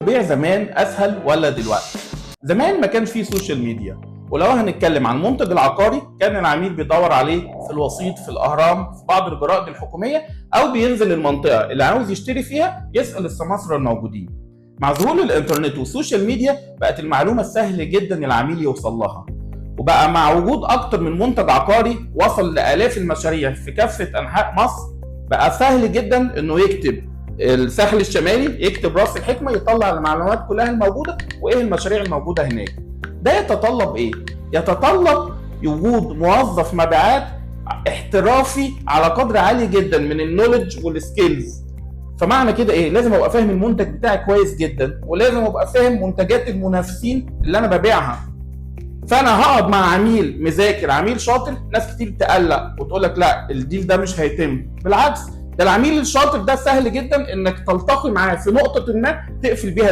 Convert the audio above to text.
البيع زمان اسهل ولا دلوقتي؟ زمان ما كانش فيه social media، ولو هنتكلم عن المنتج العقاري كان العميل بيدور عليه في الوسيط، في الاهرام، في بعض الجرائد الحكوميه، او بينزل المنطقة اللي عاوز يشتري فيها يسال السماسره الموجودين. مع ظهور الانترنت وال social media بقت المعلومة سهل جدا العميل يوصل لها، وبقى مع وجود اكتر من منتج عقاري وصل لالاف المشاريع في كافة انحاء مصر، بقى سهل جدا انه يكتب الساحل الشمالي، يكتب راس الحكمه، يطلع المعلومات كلها الموجودة وايه المشاريع الموجودة هناك. ده يتطلب ايه؟ يتطلب وجود موظف مبيعات احترافي على قدر عالي جدا من ال knowledge وال skills. فمعنى كده ايه؟ لازم ابقى فاهم المنتج بتاعي كويس جدا، ولازم ابقى فاهم منتجات المنافسين اللي انا ببيعها. فانا هقعد مع عميل مذاكر، عميل شاطر. ناس كتير تقلق وتقول لك لا، ال deal ده مش هيتم. بالعكس، ده العميل الشاطر ده سهل جدا انك تلتقي معاه في نقطة ما تقفل بيها.